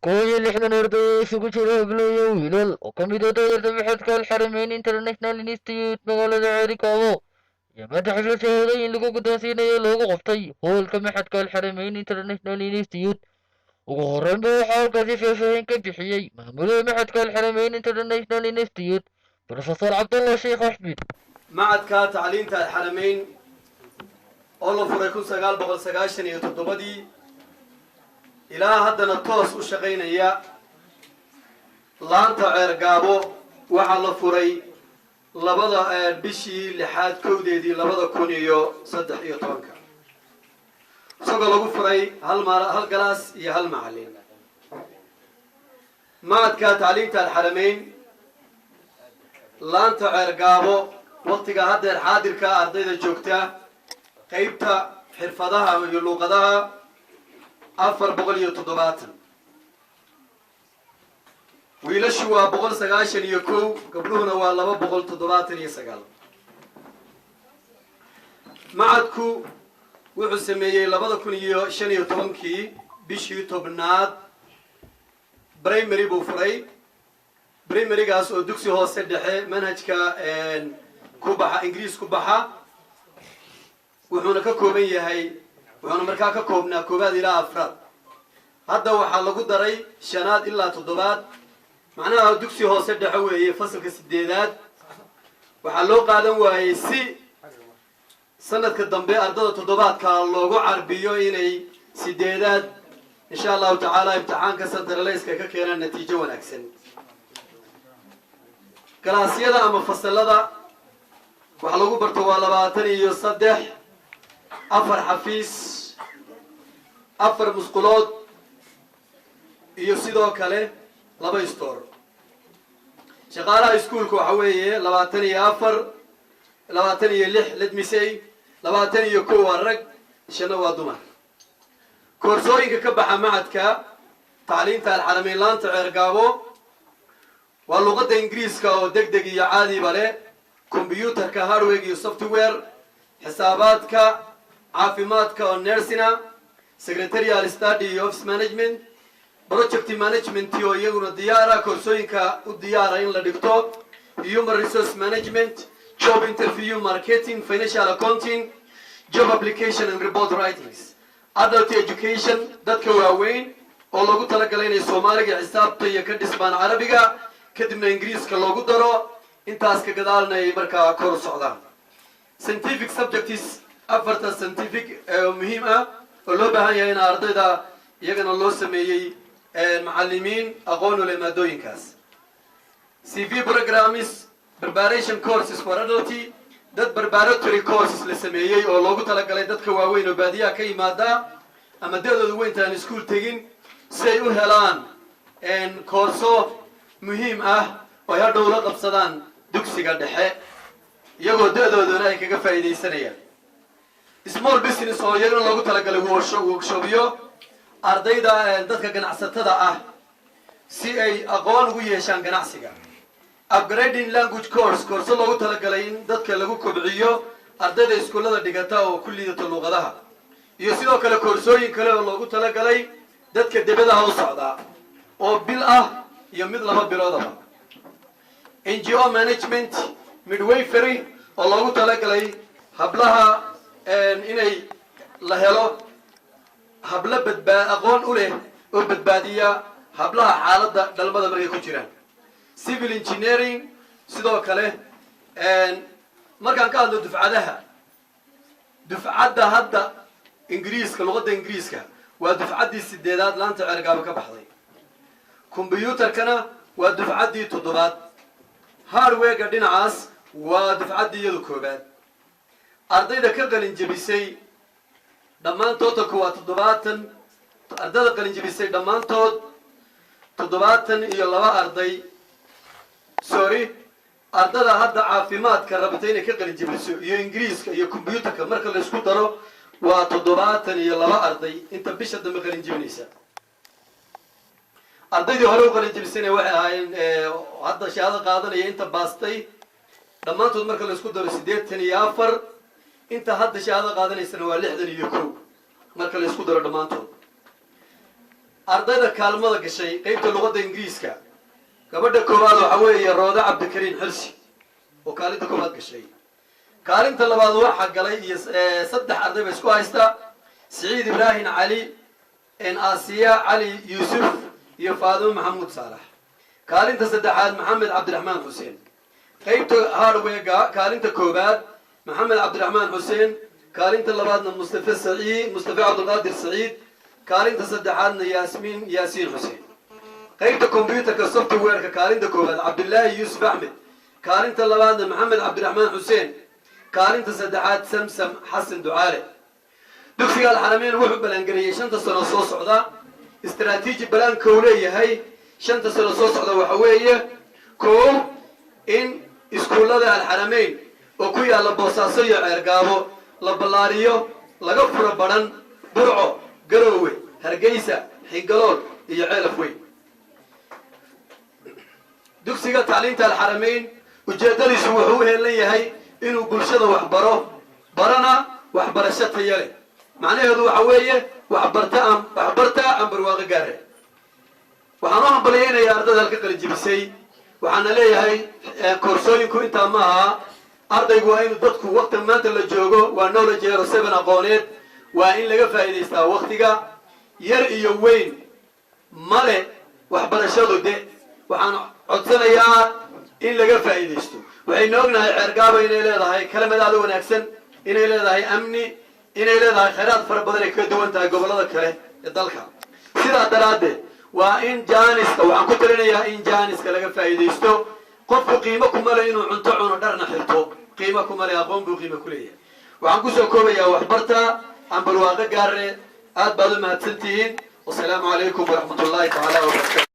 61 arday oo isugu jira hablo iyo wiilal oo ka mid ah dayarta Machadka Alxarameyn International Institute magaalada Ceerigaabo iyo maanta xaflad shahaadooyin lagu guddoonsiinayo loogu qabtay hoolka Machadka Alxarameyn International Institute. Ugu horreynba waxaa halkaasi faahfaahin ka bixiyey maamulaha Machadka Alxarameyn International Institute, Professor Cabdallah Sheekh Axmed. Macadka tacliinta Alxarameyn oo la furay 1997-dii ilaa haddana toos u shaqaynaya, laanta Ceergaabo waxaa la furay labada bishii lixaad 1-deedii 2013-ka, isagoo lagu furay hal class iyo hal macallin. Macadka tacliinta Alxarameyn laanta Ceergaabo waktiga haddeer xaadirka ardayda joogta qeybta xirfadaha iyo luuqadaha 470, wiilashu waa 191, gabdhuhuna waa 279. Macadku wuxuu sameeyey 2015-kii bishii 10aad primary buu furay, primarygaas oo dugsi hoose dhexe manhajka ku baxa, Ingiriis ku baxa. Wuxuuna ka kooban yahay, wuxuuna markaa ka koobnaa koowaad ilaa afraad. Hadda waxaa lagu daray shanaad ilaa toddobaad, macnaha dugsi hoose dhexe weeye. Fasalka sideedaad waxaa loo qaadan waayey si sanadka dambe ardada toddobaadka loogu carbiyo inay sideedaad insha Allahu tacaala imtixaanka centralizedka ka keenaan natiijo wanaagsan. Classyada ama fasalada waxa lagu barto waa 23, afar xafiis, afar musqulood iyo sidoo kale laba store. Shaqaalaha iskuulka waxa weeye 24, 26, let me say 21 waa rag, shanna waa dumar. Koorsooyinka ka baxa macadka tacliinta Alxarameyn laanta Ceergaabo waa luqadda Ingiriiska oo deg deg iyo caadiba leh, combyuutarka hardware iyo software, xisaabaadka, caafimaadka oo nursing, secretarial study iyo office management, project management oo iyaguna diyaara, koorsooyinka u diyaara in la dhigto, human resource management, job interview, marketing, financial accounting, job application and report writings, adult education, dadka waaweyn oo loogu talagalay inay Soomaaliga, xisaabta iyo ka dhismaan Carabiga, kadibna Ingiriiska loogu daro, intaas ka gadaalna ay markaa kor u socdaan. Scientific subjects, afarta scientific oo muhiim ah oo loo baahan yahay in ardayda iyagana loo sameeyey macalimiin aqoon u leh maadooyinkaas. CV programs, preparation courses for adult, dad preparatory courses la sameeyey oo loogu talagalay dadka waaweyn oo baadiyaha ka yimaada ama da-dooda weynta aan iskuul tegin, si ay u helaan koorso muhiim ah oo ay hadhow la qabsadaan dugsiga dhexe, iyagoo da-doodana ay kaga faa'iidaysanayaan. Small business oo iyagana loogu talagalay workshopyo ardayda dadka ganacsatada ah si ay aqoon ugu yeeshaan ganacsiga. Upgrading language course, koorso loogu talagalay in dadka lagu kobciyo ardayda iskuullada dhigata oo ku liidata luuqadaha, iyo sidoo kale koorsooyin kale oo loogu talagalay dadka debadaha u socdaa oo bil ah iyo mid 2 biloodaba. NGO management, midwifery oo loogu talagalay hablaha inay la helo hablo badbaa aqoon u leh oo badbaadiya hablaha xaaladda dhalmada markay ku jiraan. Civil engineering sidoo kale. Markaan ka hadlo dufcadaha, dufcadda hadda Ingiriiska, luqadda Ingiriiska waa dufcaddii sideedaad laanta Ceergaabo ka baxday, kombyuutarkana waa dufcaddii toddobaad, hardwarega dhinacaas waa dufcaddii iyadu koobaad. Ardayda ka qalin jebisay dhammaan totalku waa 70. Ardayda qalin jebisay dhammaantood 72 arday. Sorry, ardada hadda caafimaadka rabta inay ka qalin jebiso iyo Ingiriiska iyo kombyuutarka marka la isku daro waa 72 arday inta bisha dambe qalin jebinaysa. Ardaydii hore u qalin jebisayna waxay ahaayeen hadda shahaado qaadanaya inta baastay dhammaantood marka la isku daro 84. Inta hadda shahaado qaadanaysana waa 61 marka la isku daro dhammaantood. Ardayda kaalmada gashay qeybta luqadda Ingiriiska, gabadha koowaad waxa weeye Rooda Cabdikariin Xirsi oo kaalinta koowaad gashay. Kaalinta labaad waxaa galay iyo saddex arday ba isku haysta: Siciid Ibraahim Cali, Aasiya Cali Yuusuf iyo Faadimo Maxamuud Saalax. Kaalinta saddexaad, Maxamed Cabdiraxmaan Xuseen. Qaybta hardware-ga, kaalinta koowaad Maxamed Cabdiraxmaan Xuseen, kaalinta labaadna Mustafe Saciid, Mustafe Cabdulqaadir Saciid, kaalinta saddexaadna Yaasmiin Yaasiin Xuseen. Qaybta computerka softwareka, kaalinta koowaad Cabdillaahi Yuusuf Axmed, kaalinta labaadna Maxamed Cabdiraxmaan Xuseen, kaalinta saddexaad Samsam Xasan Ducaale. Dugsiga Alxarameyn wuxuu balangeliyey 5ta sano soo socda. Strategy plan-ka uu leeyahay 5ta sano soo socda waxa weeye: koow, in iskuullada Alxarameyn oo ku yaalla Boosaaso iyo Ceergaabo la ballaariyo, laga furo Badhan, Burco, Garoowe, Hargeysa, Xingalool iyo Ceelaf Weyn. Dugsiga tacliinta Alxarameyn ujeeddadiisu wuxuu u heelan yahay inuu bulshada waxbaro, barana waxbarasho tayo leh. Macnaheedu waxa weeye waxbarta aan waxbarta aan barwaaqo gaare. Waxaan u hambalyaynayaa ardayda halka qalinjibisay. Waxaana leeyahay, koorsooyinku intaa ma aha. Ardaygu waa inuu dadku wakti maanta la joogo waa knowledge era seven aqooneed, waa in laga faa'iidaystaa waktiga. Yar iyo weyn male waxbarashadu de. Waxaan codsanayaa in laga faa'iidaysto. Waxaynu ognahay Ceergaaba inay leedahay kalamad aada u wanaagsan, inay leedahay amni, inay leedahay khayraad fara badan ay kaga duwan tahay gobollada kale ee dalka. Sidaa daraaddeed waa in jaaniska, waxaan ku talinayaa in jaaniska laga faa'iidaysto. Qofku qiimo kuma le inuu cunto cuno, dharna xirto, qiimo kuma le, aqoon buu qiimo ku leeyahay. Waxaan kusoo koobayaa: waxbarta aan barwaaqo gaare. Aad baad u mahadsan tihiin. Wasalaamu calaykum waraxmat ullahi tacaala wabarakatu.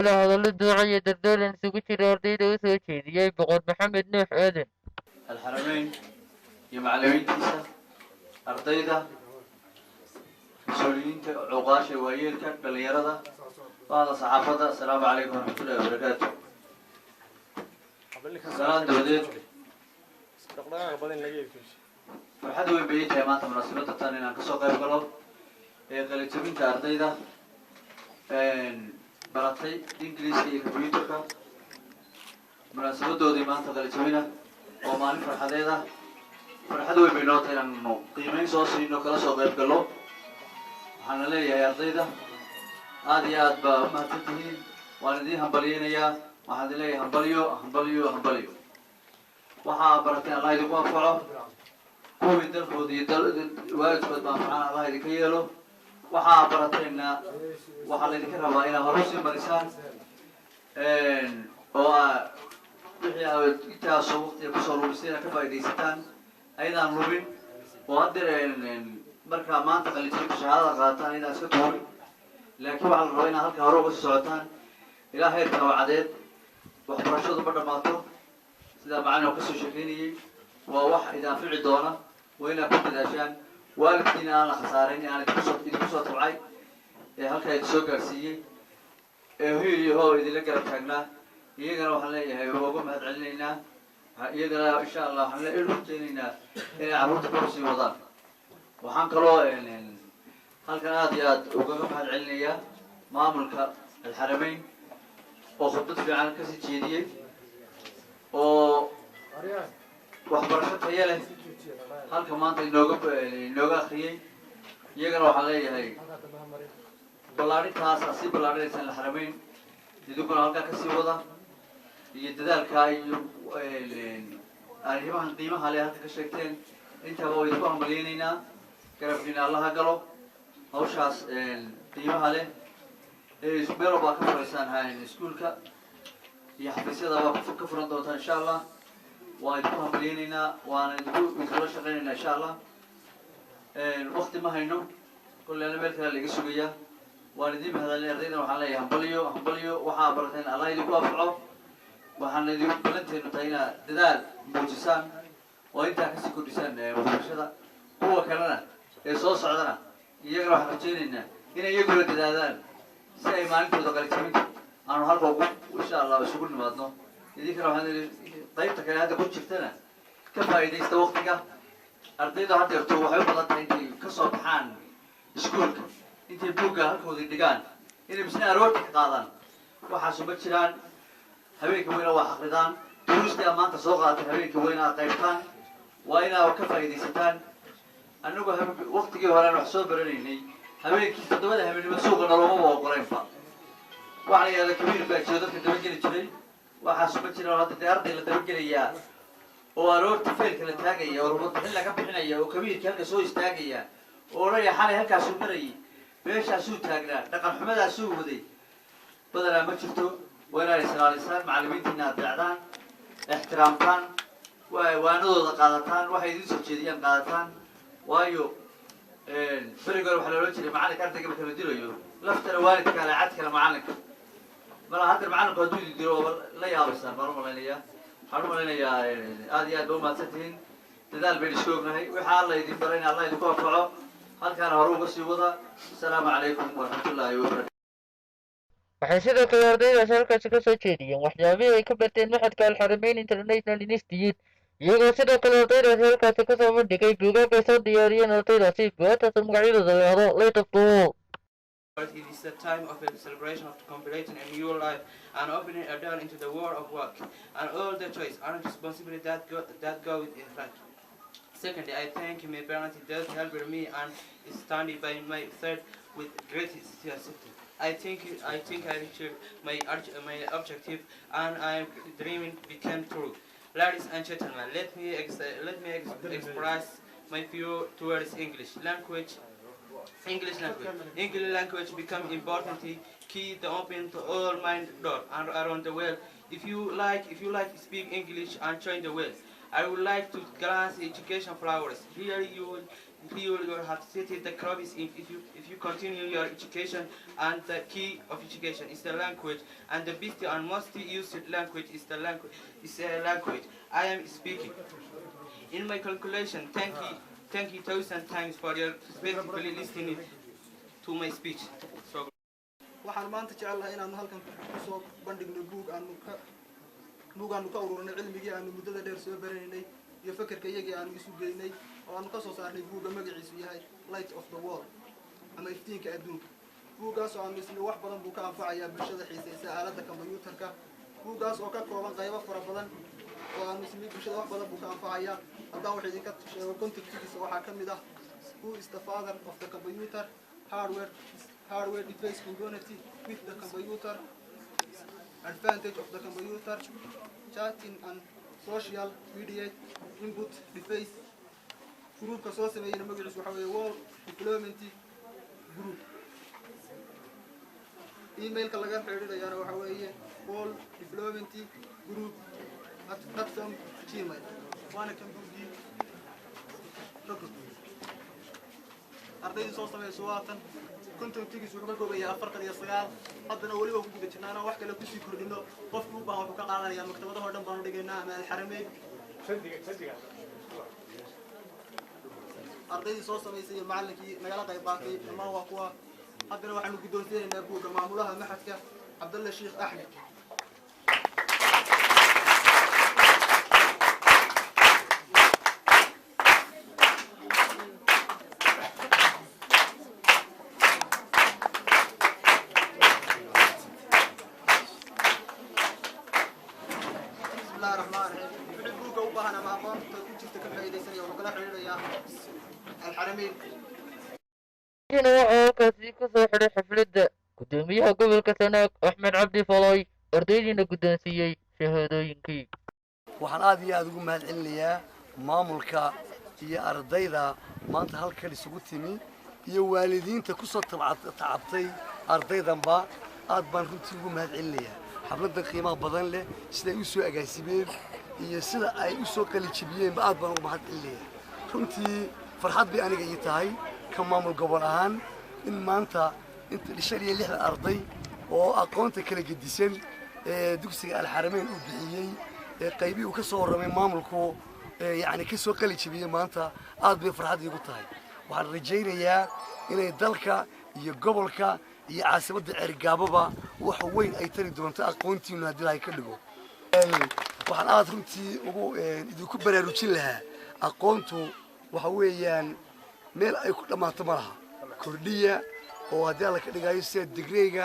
Hadallo duuca iyo dardaaran isugu jira ardayda u soo jeediyey Boqor Maxamed Nuux Aadan. Alxarameyn iyo macallimiintiisa, ardayda, mas-uuliyiinta, cuqaasha, waayeelka, dhalinyarada, bahda saxaafadda, asalaamu calaykum waraxmatullahi wabarakaatu. Salaan dabadeed, farxad weyn bay ii tahay maanta munaasabadda tan inaan kasoo qayb galo ee qalinjabinta ardayda baratay Ingiliiska iyo computerka, munaasabadoodii maanta qalinjabina oo maalin farxadeed ah. Farxad weyn bay noo tahay inaanu qiimeyn soo siino, kala soo qayb gallo. Waxaana leeyahay ardayda, aada iyo aad baa u mahadsan tihiin. Waan idiin hambalyeynayaa. Waxaan idin leeyahay hambalyo, hambalyo, hambalyo. Waxaa barateen Allah idinku anfaco. Kuwii dalkooda iyo waalidkood ba anfacaan Allah idinka yeelo. Waxaa barateenna waxaa laydinka rabaa inaad hore usii marisaan oo aa wixii aad intaasoo waqtiga kusoo lumisay inaad ka faaidaysataan, ayadaan lumin oo hadda markaa maanta qalinjabinta shahaadada qaataan inaan iska tuurin, laakiin waxaa la rabaa inaad halka hore uga sii socotaan ilaa heer jaamacadeed. Waxbarashadu ma dhammaato. Sidaa macalin oo kasoo sheekeynayay, waa wax idin anfici doona. Waa inaad ku dadaashaan. Waalidkiina aan la khasaarin aan idinku soo tabcay ee halkaa idin soo gaarsiiyey ee hiil iyo hoo idinla garab taagnaa, iyagana waxaan leeyahay waa uga mahad celinaynaa. Iyagana insha Allah waxaan le rajaynaynaa inay carruurta kor sii wadaan. Waxaan kaloo halkan aada iyo aad ugaga mahad celinayaa maamulka Alxarameyn oo khudbad fiican kasii jeediyey oo waxbarasho tayo leh halka maanta inooga akriyey. Iyagana waxaan leeyahay ballaadhintaas aad sii ballaadhinaysaan Alxarameyn, idinkuna halkaa kasii wada iyo dadaalkaa iyo arrimahan qiimaha leh halka ka sheegteen. Intaba waa idinku hambalyeynaynaa. Garabkiina Allaha galo hawshaas qiimaha leh ee meel walbaa ka furaysaan. Iskuulka iyo xafiisyada waa ka furan doontaan insha Allah. Waan idinku hambalyeynaynaa, waana idinkula shaqeynaynaa insha Allah. Wakti ma hayno, kolley ana meel kale laga sugayaa. Waan idiin mahadcelinay. Ardaydan waxaan leeyahay hambalyo, hambalyo. Waxaa barateen Allah idinku anfaco. Waxaana idinku balanteenu tahay inaad dadaal muujisaan oo intaa kasii kordhisaan waxbarashada. Kuwa kalena ee soo socdana, iyagana waxaan rajaynaynaa inay iyaguna dadaadaan si ay maalintooda qalinjabinta aanu halka ugu insha Allah isugu nimaadno. Idinkana waxaan qaybta kale hadda ku jirtana ka faa'iidaysta waqtiga. Ardayda haddeerto waxay u badan tahay intay kasoo baxaan iskuulka. Intay buugga halkoodii dhigaan inay misna aroorta ka qaadaan, waxaasu ma jiraan. Habeenka weyna waa akridaan duruustii aad maanta soo qaadatay. Habeenka weyna aad qaybtaan, waa inaa ka faa'iidaysataan. Annagu waktigii hore aan wax soo baranaynay, habeenkii 7da habeenimo suuqa naloomaba ogoleynba. Waxa la yidhahda kabiir baa jiro dadka dabageli jiray. Waxaasu ma jiraan. Hadda dee arday la dabagelayaa oo aroorta feelka la taagaya oo rubadbixin laga bixinaya oo kabiirka halka soo istaagaya oo odhanaya xalay halkaasuu marayay, meeshaasuu taagnaa, dhaqan xumadaasuu waday, badanaa ma jirto. Waa inaad islaalisaan, macallimiintiina adeecdaan, ixtiraamtaan, waanadooda qaadataan, waxay idin soo jeediyaan qaadataan. Waayo, beriga hore waxaa la odhan jiray macallinka ardayga marka la dilayo, laftana waalidka ale, cadkana macallinka. Mala hadda macallinku hadduu idin dilo waaba la yaabaysaan baan u malaynayaa. Waxaan u malaynayaa aad iyo aad ba umahadsan tihiin. Dadaal baynu isku ognahay. Waxaa Alla idin baray in Allah idinku anfaco, halkaana hore uga sii wada. Asalaamu calaykum waraxmatullaahi wabarakatu. Waxay sidoo kale ardaydaasi halkaasi kasoo jeediyeen waxyaabihii ay ka barteen Machadka Alxarameyn International Institute, iyagoo sidoo kale ardaydaasi halkaasi kasoo bandhigay buugaag ay soo diyaariyeen ardaydaasi, buugaagtaasoo magacyadooda la yidhaahdo Light of the World. It is the time of a celebration of completing a new life and opening a door into the world of work and all the choice and responsibility that go with it. Secondly, I thank my parents that helped me and standing by my side with great sincerity. I think I reached my objective and I am dreaming became true. Ladies and gentlemen, let me express my view towards English language. English language. English language become important key to open to all mind door and around the world. If you like speak English and join the world, I would like to glance education flowers. Here you will have stated the crops if you continue your education, and the key of education is the language, and the best and most used language is the language is a language I am speaking. In my calculation, thank you thousand times for your respectfully listening to my speech. So Waxaan maanta jecelnahay inaanu halkan kusoo bandhigno buug aanu ka ururinay cilmigii aanu muddada dheer soo baranaynay iyo fekerka iyagii aanu isu geynay oo aanu ka soo saarnay buugga magaciisu yahay Light of the World ama Iftiinka Adduunka. Buuggaas oo aanu isna wax badan buu ka anfacayaa bulshada xiisaysa aaladda kombuyuutarka. Buuggaas oo ka kooban qaybo fara badan oo aanu isna bulshada wax badan buu ka anfacayaa. Haddaan wax idinka sheego contentigiisa, waxaa ka mid ah Who is the father of the computer? Hardware device component with the computer, advantage of the computer, chatting and social media, input device. Groupka soo sameeyeyna magaciisu waxa weeye World Development Group. Emailka laga xidhiidhayaana waxa weeye worlddevelopmentgroup@gmail. Waana kan buuggii. Ardaydii soo samayso waatan. Contentigiisu wuxuu ka kooban yahay 49. Haddana weliba ku guda jirnaana wax kale kusii kordhino. Qofkii u baahan wuxuu ka qaadanayaa maktabadahoo dhan baanu dhigaynaa ama Alxarameyn. Ardaydii soo samaysay iyo macallinkii nagala qayb qaatay dhammaan waa kuwa. Haddana waxaanu guddoonsiinaynaa buugga maamulaha machadka, Cabdalle Sheekh Axmed. Bismillahi raxmaan raxiim. Wixii buugga u baahan ama aqoonta ku jirta ka faa'iidaysanaya wuxuu kala xidhiidhayaa Alxarameyn. Waxaa halkaasi ku soo xidhay xafladda gudoomiyaha gobolka Sanaag, Axmed Cabdi Falay, ardaydiina guddoonsiiyey shahaadooyinkii. Waxaan aad iyo aada ugu mahad celinayaa maamulka iyo ardayda maanta halkan isugu timi iyo waalidiinta kusoo tacabtay ardaydanba. Aad baan runtii ugu mahad celinayaa xafladdan qiimaha badan leh, siday u soo agaasimeen iyo sida ay u soo qalijibiyeenba aad baan ugu mahad celinayaa. Runtii farxad bay aniga ii tahay ka maamul gobol ahaan in maanta inta 65 arday oo aqoonta kala gedisan ee dugsiga Alxarameyn uu bixiyey ee qaybihii uu ka soo warramay maamulku yacni ka soo qali jebiyey maanta, aad bay farxad iigu tahay. Waxaan rajaynayaa inay dalka iyo gobolka iyo caasimadda Ceergaaboba wax weyn ay tari doonto aqoontiinu haddii Ilaahay ka dhigo. Waxaan aad runtii ugu idinku baraarujin lahaa, aqoontu waxa weeyaan meel ay ku dhammaato ma laha. Kordhiya. Oo haddii Alla ka dhigayo, sida digreyga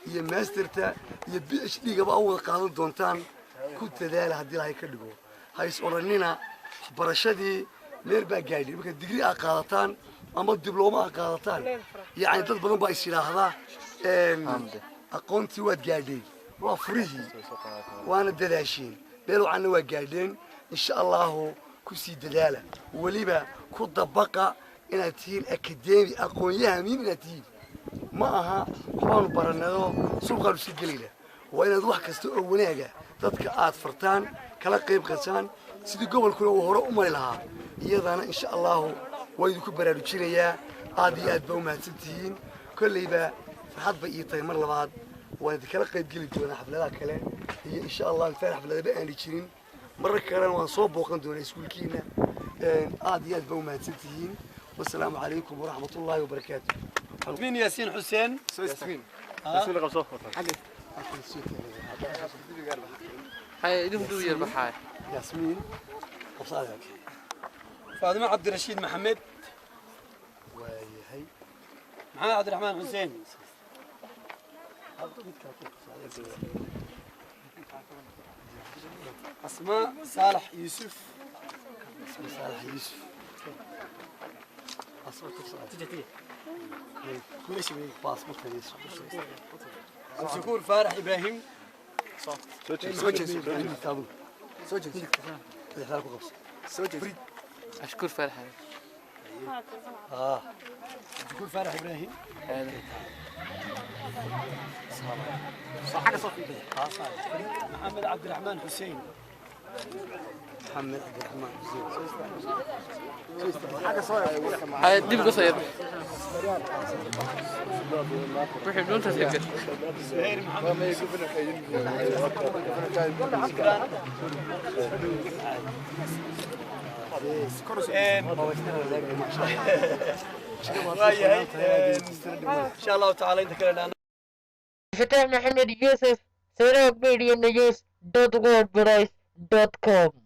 iyo masterta iyo PhD-gaba u wada qaadan doontaan, ku dadaala. Haddii Ilahay ka dhigo, ha is odhanina waxbarashadii meel baa gaadhay. Marka digri aad qaadataan ama diblooma aad qaadataan, yacni dad badan baa is yidhaahdaa aqoontii waad gaadheen, waa furihii, waana dadaasheen, meel wacanna waa gaadheen. Insha Allahu kusii dadaala, weliba ku dabaqa inaad tihiin academy, aqoon-yahamiin inaad tihiin. Ma aha waxbaanu baranado suuqaanu sii gelayna. Waa inaad wax kasta oo wanaaga dadka aad fartaan, kala qayb qasaan sidii gobolkuna uu hore u mari lahaa. Iyadana insha Allahu waa idinku baraarujinayaa. Aad iyo aad baa u mahadsan tihiin. Kolleyba farxad bay ii tahay. Mar labaad waan idinkala qayb geli doonaa xafladaha kale iyo insha Allah intaan xafladaba aani jirin, marar kalena waan soo booqan doonaa iskuulkiina. Aad iyo aad baa u mahadsan tihiin. Wasalaamu calaykum waraxmat ullaahi wabarakaatu. مين؟ ياسين حسين. هاي idinku duu yar baxaay. Yaasmiin, qabsaada. فاطمة عبد الرشيد محمد. Waayahay. محمد عبد الرحمن حسين. أسماء صالح يوسف. اسمه صالح يوسف. أصبر. عبد الشكور فارح إبراهيم. Ashkur Farxan. عبد الشكور فارح إبراهيم. محمد عبد الرحمن حسين. محمد عبد الرحمن حسين. Hay dib uga soo yar wixii dhuuntaas ka gashay. سهير محمد. waayahay, إن شاء الله تعالى inta kale. Fataax Maxamed Yuusuf, Sanaag Media News .wordpress.com.